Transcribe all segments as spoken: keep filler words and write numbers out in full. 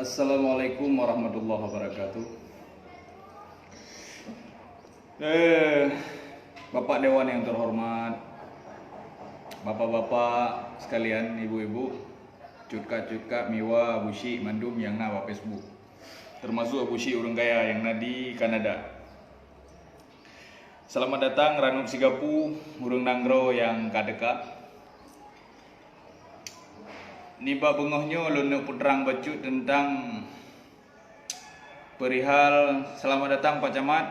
Assalamualaikum warahmatullahi wabarakatuh. Eh, Bapak Dewan yang terhormat, Bapak-bapak sekalian, Ibu-ibu, Cut Kak, Cut Kak, Miwa, Abu Syik, mandum nyang na bak Facebook. Termasuk Abu Syik ureuëng kaya nyang na di Kanada. Selamat datang Ranub Sigapu, ureuëng nanggroe nyang ka teuka. Nibak beungoh nyoe lôn neuk peutrang bacut teuntang perihal, selamat datang Pak Camat.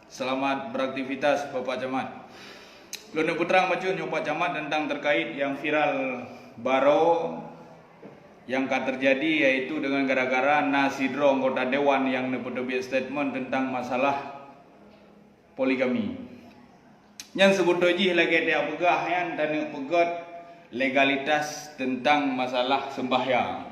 Selamat beraktivitas Bapak Camat. Lôn neuk peutrang bacut nyoe Pak Camat teuntang terkait nyang viral baroe nyang ka teujadi, yaitu deungon gara-gara na sidroe anggota dewan nyang neupeuteubiet statement teuntang masalah poligami. Nyan seubeutôi jih lagée tajak peugah nyan taneuk peugét legalitas teuntang masalah seumbahyang.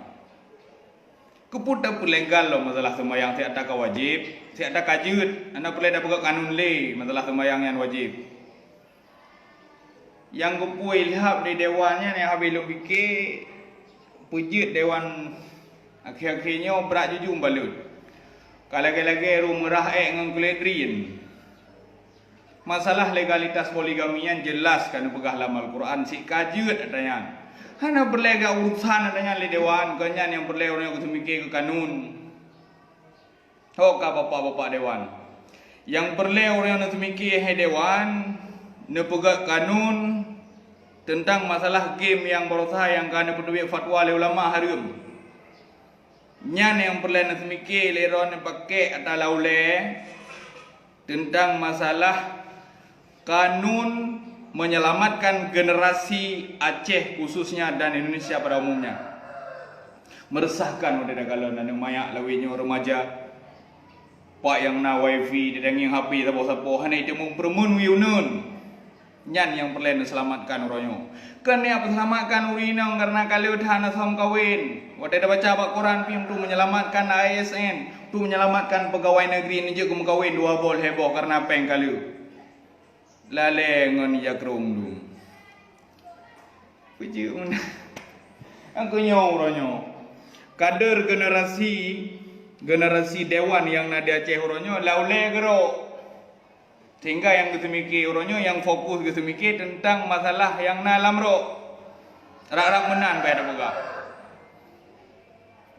Keupeue tapeulegal lom masalah seumbahyang, siat ka wajéb, siat ka jeuet, hana peureulée tapeugét kanun lé masalah seumbahyang nyan wajéb. Nyang geupeu ilham di dewan nyan nyang habéh lôn pike, peujeuet dewan akhé-akhé nyoe brat jujue meubalot. Ka lagée-lagée rueng meurah ék ngon kulét drien. Masalah legalitas poligami nyan jeulaih ka neupeugah lam Al-Quran, sika jeuet ata nyan. Hana peureulée geuurusan ata nyan lé dewan, kon nyan nyang peureulée ureuëng nyoe geuseumiké keu kanun. Ho ka bapak-bapak dewan. Nyang peureulée ureuëng nyoe neuseumiké hai dewan, neupeugét kanun teuntang masalah game nyang barosa nyang ka neupeuteubiet fatwa lé ulama hareuem. Nyan nyang peureulée neuseumiké lé droeneuh pakek ata laulée teuntang masalah kanun menyelamatkan generasi Aceh khususnya dan Indonesia pada umumnya. Meresahkan watée takalon aneuk manyak lawét nyoe remaja. Pak nyang na wifi didangieng H P saboh-saboh hana jiteumeung peureumeun wiyuneun. Nyan nyang peureulée neuseulamatkan uroe nyoe. Keuneuk peuseulamatkan ureuëng inong kareuna ka lheueh hana sah meukawen. Watée tabaca bak koran pih untuk menyelamatkan A S N, untuk menyelamatkan pegawai negeri neujeuet keu meukawen dua boh lhée boh kareuna péng ka lheueh. Lalée ngon ija krong dum. Peujeuet meunan. Nyang keu nyoe uroe nyoe. Kader generasi, generasi dewan nyang na di Aceh uroe nyoe laulée geurok. Sehingga nyang geuseumiké uroe nyoe nyang fokus geuseumiké teuntang masalah nyang na lam rok. Rab-rab meunan bak tapeugah.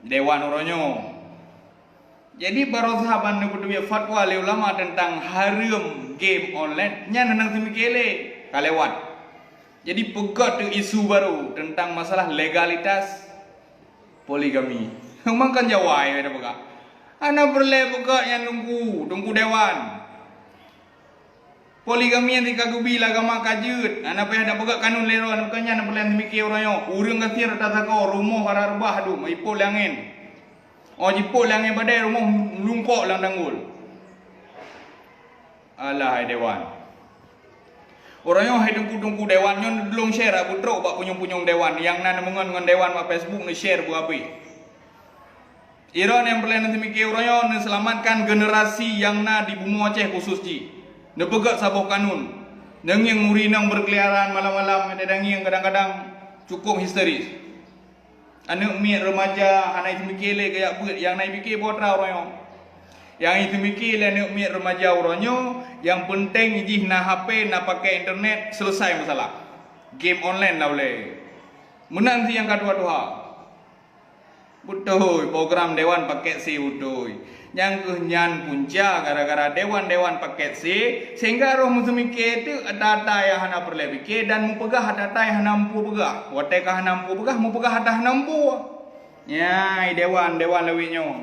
Dewan uroe nyoe. Jadi barosa ban neupeuteubiet fatwa lé ulama teuntang hareuem game online nyan hana geuseumiké lé ka lewat. Jadi peugét teuk isu baru teuntang masalah legalitas poligami. Memang kan jawai bak tapeugah. Hana peureulée peugét nyan teungku, teungku dewan. Poligami nyang ka geubi lé agama ka jeuet, hana payah tapeugét kanun lé droe, bukan nyan peureulée neuseumiké uroe nyoe. Ureuëng gasien rata sagoe, rumoh hara reubah dum, jipok lé angén. Oh jipok lé angén badée, rumoh lungkok lam tanggul. Alah hai dewan. Uroe nyoe hai teungku-teungku dewan nyoe neudulông share beutrok bak punyueng-punyueng dewan nyang na neumeungon ngon dewan bak Facebook neu-share beuabéh. Iron nyang peureulée neuseumiké uroe nyoe neuseulamatkan generasi nyang na di bumoe Aceh khusos jih. Neupeugét saboh kanun. Neungieng ureuëng inong beurkeuliaran malam-malam, meudadang ngieng kadang-kadang cukôp histeris. Aneuk miet remaja hana jiseumiké lé keu jak beuet, nyang na jipike boh atra uroe nyoe. Nyang jiseumiké lé aneuk miet remaja uroe nyoe, nyang peunteng jih na H P, na pakai internet, selesai masalah. Game online na ulée. Meunan si nyang ka tuha-tuha. Beutôi, program dewan paket C beutôi. Nyang keuh nyan punca gara-gara dewan-dewan paket C, sehingga roh meuseumiké teuk ata-ata nyang hana peureulée pike dan mupeugah ata-ata nyang hana mupeue peugah. Watée ka hana mupeue peugah, mupeugah ata hana mupeue. Nyai dewan-dewan lawét nyoe.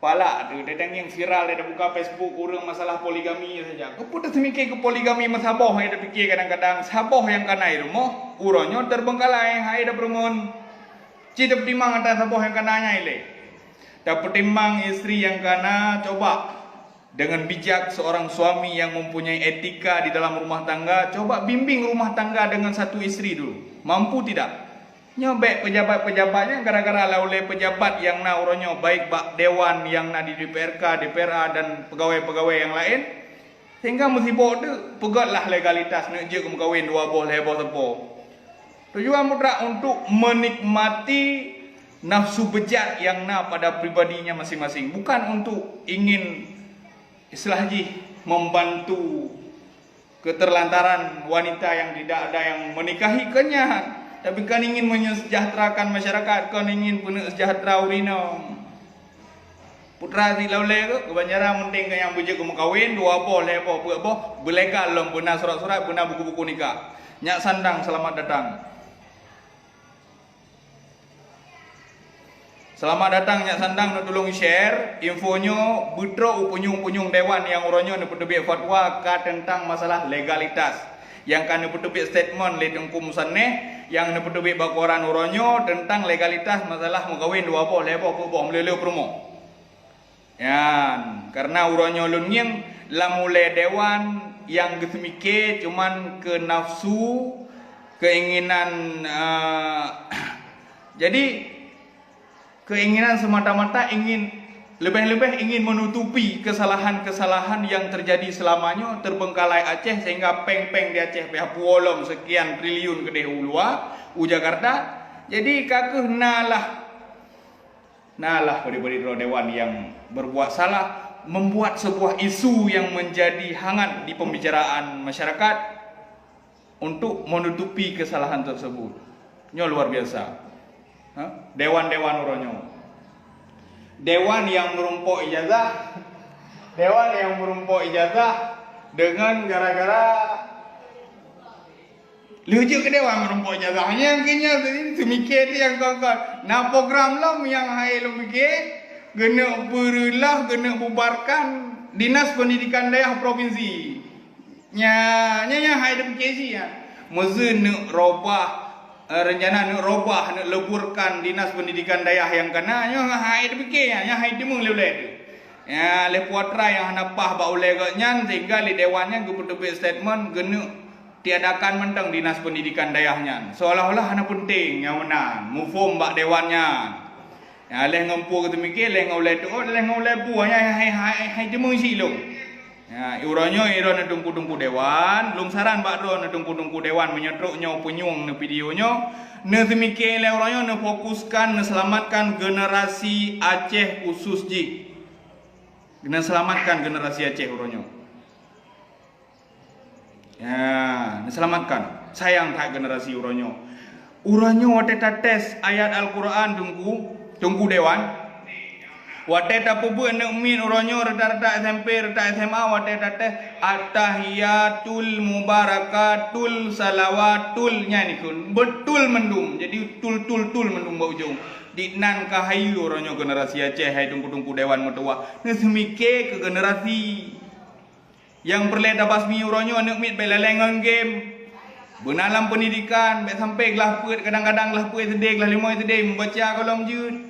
Palak tu, teudeungieng viral, tabuka Facebook ureuëng masalah poligami saja. Keupeue teuseumiké keu poligami meusaboh, hai tapike kadang-kadang saboh nyang kana i rumoh, uroe nyoe terbengkalai, hai tapeureumeun. Ci tapeutimang ata saboh nyang kana nyan ilée. Tapeutimang istri nyang kana, coba dengan bijak seorang suami yang mempunyai etika di dalam rumah tangga, coba bimbing rumah tangga dengan satu istri dulu. Mampu tidak? Nyoe bék pejabat-pejabat nyan gara-gara lam ulée pejabat nyang na uroe nyoe, baik bak dewan nyang na di D P R K, D P R A dan pegawai-pegawai nyang laén, sehingga meusibok teuk peugét lah legalitas neuk jeuet keu meukawen dua boh lhée boh sapo. Tujuan mutlak untuk menikmati nafsu bejat yang na pada pribadinya masing-masing, bukan untuk ingin, istilah jih, membantu keterlantaran wanita yang tidak ada yang menikahi, kon nyan, tapi kan ingin menyejahterakan masyarakat, kon ingin peuneuk sejahtera ureueng inong. Putra si laulée ke, keubanjaran meunteng ke nyang beujeuet keu meukawen, dua boh, lhée boh, peuet boh, beulegal lom, beuna surat-surat, beuna buku-buku nikah. Nyak Sandang, selamat datang. Selamat datang, Nyak Sandang, neutulông share info nyoe beutrok u punyueng-punyueng dewan nyang uroe nyoe neupeuteubiet fatwa ka teuntang masalah legalitas. Nyang ka neupeuteubiet statement lé Teungku Musaneh, nyang neupeuteubiet bak koran uroe nyoe teuntang legalitas masalah meukawen dua boh, lhée boh, peuet boh, meulé-lé peurumoh. Nyan, kareuna uroe nyoe lôn ngieng lam ulée dewan nyang geuseumiké cuman keu nafsu, keinginan, eh, jadi keinginan semata-mata ingin, leubeh-leubeh ingin menutupi kesalahan-kesalahan yang terjadi selama nyoe terbengkalai Aceh sehingga péng-péng di Aceh payah puwoe lom sekian triliun keudeh u luwa, u Jakarta. Jadi ka keuh na lah Nalah bri-bri droe dewan nyang berbuat salah, membuat sebuah isu yang menjadi hangat di pembicaraan masyarakat untuk menutupi kesalahan tersebut. Nyoe luar biasa. Ha? Dewan-dewan uroe nyoe. Dewan yang merumpok ijazah, dewan yang merumpok ijazah dengan gara-gara Lheueh jeuet keu dewan meurumpok ijazah, nyang keu nyan teumiké teuh nyang kon-kon. Na program lom nyang hai lôn piké, geuneuk peureulah, geuneuk bubarkan Dinas Pendidikan Dayah Provinsi. Nya, nya, nya hai teupiké cit nyan. Meuseu neuk robah, eh, rencana neuk robah, neuk leburkan Dinas Pendidikan Dayah nyang kana, nyoe hai teupiké nyan, nyan hai teumeung lé ulée teuh. Ya, lé putra nyang hana paih bak ulée gobnyan sehingga lé dewan nyan geupeuteubiet statement geuneuk tiadakan mantong Dinas Pendidikan Dayah nyan, seolah-olah hana peunteng nyang meunan muphom bak dewan nyan. Ya, lheueh ngon peue geuteumiké, lheueh ngon ulée teuôt, lheueh ngon ulée buah nyan hai, hai, hai teumeung cit lom. Ya, uroe nyoe droeneuh teungku-teungku dewan, lôn saran bak droeneuh teungku-teungku dewan meunyoe trok nyoe peunyueng neu video nyoe, neuteumiké lé uroe nyoe neufokuskan neuseulamatkan generasi Aceh khusus jih. Neuseulamatkan generasi Aceh uroe nyoe. Ya, neuseulamatkan. Sayang that generasi uroe nyoe. Uroe nyoe watée tates ayat Al-Quran teungku, teungku dewan. Watée tapeubuet aneuk miet uroe nyoe reuta-reuta S M P, reuta S M A, watée tates at-tahiyatul mubarakatul salawatul nyan ikheun. Betul mandum. Jadi tul, tul, tul mandum bak ujong. Diknan ka hayeue uroe nyoe generasi Aceh hai teungku-teungku dewan meutuwah. Neuseumiké keu generasi. Nyang peureulée tabasmi uroe nyoe aneuk miet bék lalée ngon game. Beuna lam peundidikan, bék sampoe glah peuet, kadang-kadang glah peuet sideh, glah limong sideh, meubaca gohlom jeuet.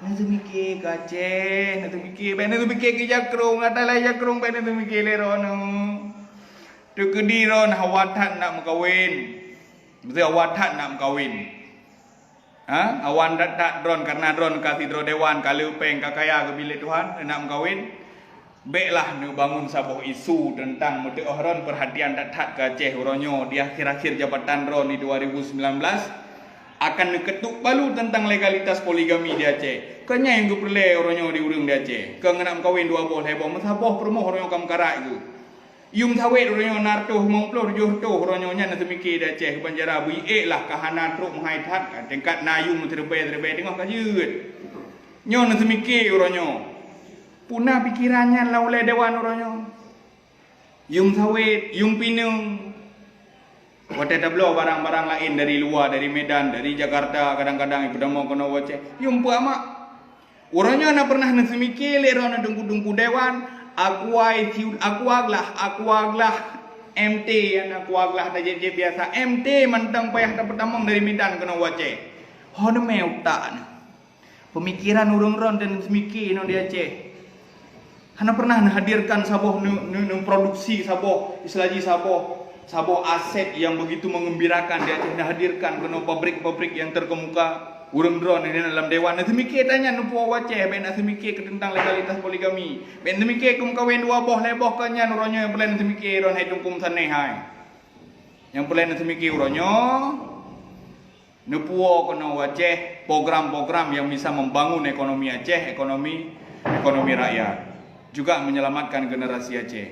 Neuseumiké keu Aceh, neuseumiké, bék neuseumiké keu jakrong, ata lé jakrong bék neuseumiké lé droeneuh. Teukeudi droeneuh hawa that nak meukawen. Beutôi hawa that nak meukawen. Ha? Awan that-that droeneuh, kareuna droeneuh ka sidroe dewan, ka le péng, ka kaya geubri lé Tuhan, neunak meukawen. Béklah neubangun saboh isu teuntang meuteuoh droeneuh peurhatian that-that keu Aceh uroe nyoe di akhir-akhir jabatan droeneuh di dua ribu sembilan belas akan neukeutuk balu teuntang legalitas poligami di Aceh. Kon nyan nyang geupeureulée uroe nyoe di ureuëng di Aceh. Kon geunak meukawen dua boh, lhée boh, meusaboh peurumoh uroe nyoe ka meukarat geuh. Yum sawét uroe nyoe na reutôh limong ploh, tujoh reutôh uroe nyoe nyan neuseumiké di Aceh, keuban cara beuiék lah ka hana trok meuhai that, tingkat na yum teureubée-teureubée teungoh ka jeuet. Nyoe neuseumiké uroe nyoe. Peue na pikeran nyan lam ulée dewan uroe nyoe. Yum sawét, yum pineung. Watée tabloe barang-barang laén dari luwa, dari Medan, dari Jakarta, kadang-kadang ipeutamong keunoe u Aceh. Yum peue amak. Uroe nyoe na pernah neuseumiké lé droeneuh teungku-teungku dewan, aqua isi, aqua glah, aqua glah M T, nyan aqua glah tajép-jép biasa, M T mantong payah tapeutamong dari Medan keunoe u Aceh. Ho neumé utak neuh. Peumikiran ureuëng droeneuh dan neuseumiké inoe di Aceh. Hana pernah neuhadirkan saboh neu-, neu-, neuproduksi saboh, istilah jih saboh, saboh aset yang begitu mengembirakan di Aceh, neuhadirkan keunoe pabrik-pabrik yang terkemuka. Ureuëng droeneuh di dalam dewan, neuseumiké tanyan neupuwoe u Aceh, bék neuseumiké keu teuntang legalitas poligami. Bék neuseumiké keu meukawen dua boh, lhée boh, kon nyan uroe nyoe nyang peureulée neuseumiké droeneuh hai teungku meusanéh hai. Nyang peureulée neuseumiké uroe nyoe, Neupuwoe keunoe u Aceh program-program yang bisa membangun ekonomi Aceh, ekonomi, ekonomi rakyat, juga menyelamatkan generasi Aceh.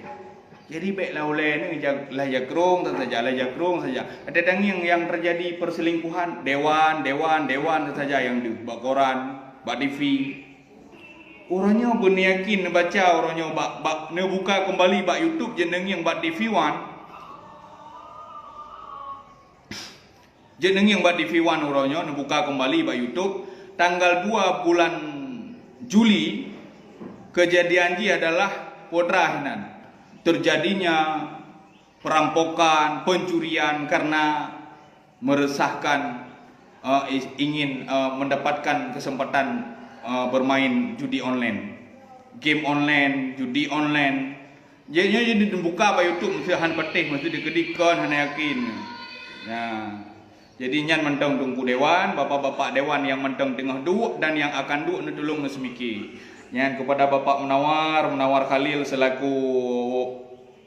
Jadi bèk lah ulèe ni ja-, lah jakrong saja, lah jakrong saja. Ada tangieng yang terjadi perselingkuhan, dewan, dewan, dewan saja yang di bak koran, bak T V. Uroe nyoe beuneuyakin neubaca, uroe nyoe bak, bak neubuka kembali bak YouTube, jeuet neungieng bak T V One. Jeuet neungieng bak T V One uroe nyoe, neubuka kembali bak YouTube. Tanggal dua bulan Juli, kejadian jih adalah peue teuma hinan. Terjadinya perampokan, pencurian karena meresahkan, eh, is-, ingin, eh, mendapatkan kesempatan, eh, bermain judi online. Game online, judi online. Jadi, jadi dibuka bak YouTube, mesti han patéh, mesti dikeudi kon, hana yakin. Nah, jadi nyan mantong Teungku Dewan, bapak-bapak Dewan nyang mantong teungoh duek dan nyang akan duek, neutulông neuseumike. Nyan kepada Bapak Munawar, Munawar Khalil selaku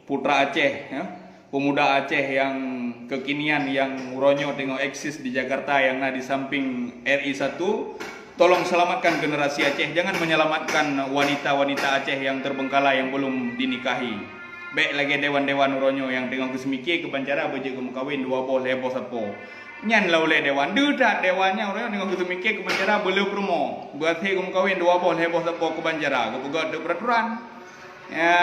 putra Aceh, ya, pemuda Aceh yang kekinian yang uroe nyoe teungoh eksis di Jakarta yang na di samping R I satu. Tolong selamatkan generasi Aceh, jangan menyelamatkan wanita-wanita Aceh yang terbengkalai yang belum dinikahi. Bèk lagèe dewan-dewan uroe nyoe nyang teungoh geuseumike keu bancara beujeuet geumeukawen dua boh lhèe boh sapo. Nyan lah ulèe dewan. Deuh that dewan nyan uroe nyoe teungoh geuseumike keu bancara beuleuh peurumoh. Beuakhé geumeukawen dua boh lhèe boh sapo keu bancara, geupeugah deuh peraturan. Ya,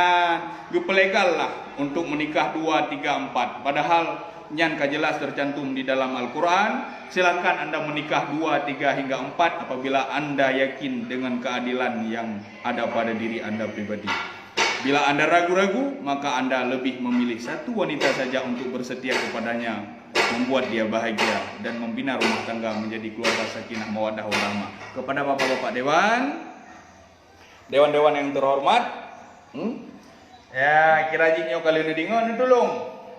geupeulegal lah untuk menikah dua, tiga, empat. Padahal nyan ka jelas tercantum di dalam Al-Quran. Silakan anda menikah dua, tiga hingga empat apabila anda yakin dengan keadilan yang ada pada diri anda pribadi. Bila anda ragu-ragu, maka anda lebih memilih satu wanita saja untuk bersetia kepadanya, membuat dia bahagia dan membina rumah tangga menjadi keluarga sakinah mawaddah warahmah. Kepada bapak-bapak dewan, dewan-dewan yang terhormat, hmm? Ya, kira jih nyoe kali neudeungoe, neutulông.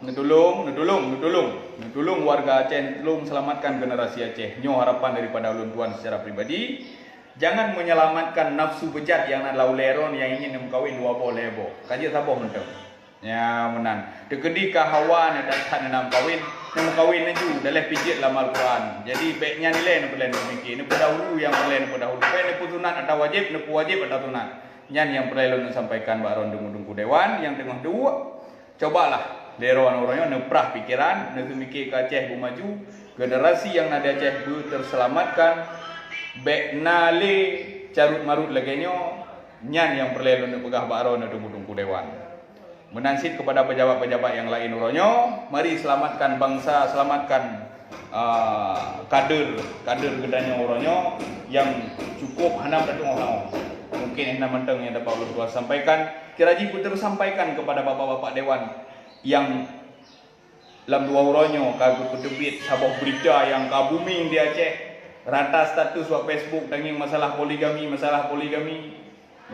Neutulông, neutulông, neutulông. Neutulông warga Aceh, neutulông selamatkan generasi Aceh. Nyoe harapan daripada ulôn tuan secara pribadi. Jangan menyelamatkan nafsu bejat yang na lam ulèe droeneuh yang ingin neumeukawen dua boh lhèe boh. Ka jeuet saboh mantong. Ya, meunan. Teukeudi ka hawa neuh that-that neumeukawen, neumeukawen laju, daleh pih jeuet lam Al-Quran. Jadi, bèk nyan ilèe neupeureulèe neupeumiké, neupeudahulu nyang peureulèe neupeudahulu. Bèk neupeusunat ata wajéb, neupeuwajéb ata sunat. Nyan nyang peureulèe lôn sampaikan bak droeneuh Teungku Dewan nyang teungoh duek. Cobalah, lé droeneuh uroe nyoe neuprah pikeran, neuseumike keu Aceh beumaju, generasi nyang na di Aceh beuteuselamatkan, bèk na lé carôt-marôt lagèe nyoe, nyan nyang peureulèe lôn neupeugah bak droeneuh Teungku-teungku Dewan. Meunan cit keupada pejabat-pejabat nyang laén uroe nyoe, mari selamatkan bansa, selamatkan, ah, kader, kader geutanyoe uroe nyoe nyang cukup hana meutateuong-tateuong. Mungkin hana mantong nyang dapat ulôn tuan sampaikan. Kira jih beuteusampaikan kepada bapak-bapak dewan nyang lam dua uroe nyoe ka geupeuteubiet saboh beurita nyang ka booming di Aceh. Rata status bak Facebook tangieng masalah poligami, masalah poligami.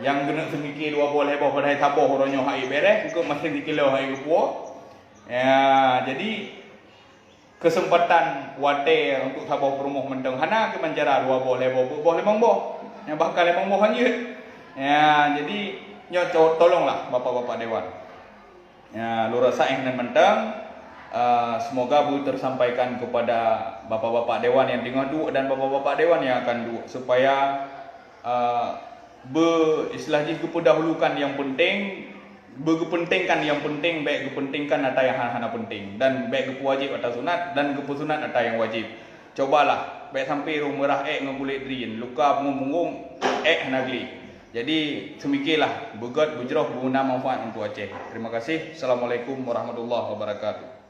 Nyang geuneuk seumike dua boh lhèe boh padahai saboh uroe nyoe han ék bèrèh, eungkôt maséng sikilo han ék geupuwoe. Ya, jadi, keuseumpatan watèe untuk saboh peurumoh mantong hana keu bancara dua boh, lhèe boh, peuet boh, limong boh. Nyang bahkan limong boh han jeuet. Ya, jadi, nyoe co-, tolonglah bapak-bapak dewan. Ya, lôn rasa nyang nan mantong, eh, semoga beuteursampaikan kepada bapak-bapak dewan nyang teungoh duek dan bapak-bapak dewan nyang akan duek, supaya, eh, be-, istilah jih geupeudahulukan nyang penting, beugeupeuntengkan nyang penting, bèk geupeuntingkan ata nyang hana-hana penting, dan bèk geupeuwajéb ata sunat dan geupeusunat ata nyang wajéb. Cobalah, bèk sampoe rhueng meurah èk ngon kulét drien, luka punggong-punggong èk hana glé. Jadi, seumikelah, beugèt, beujroh, beuguna manfaat untuk Aceh. Terima kasih. Assalamualaikum warahmatullahi wabarakatuh.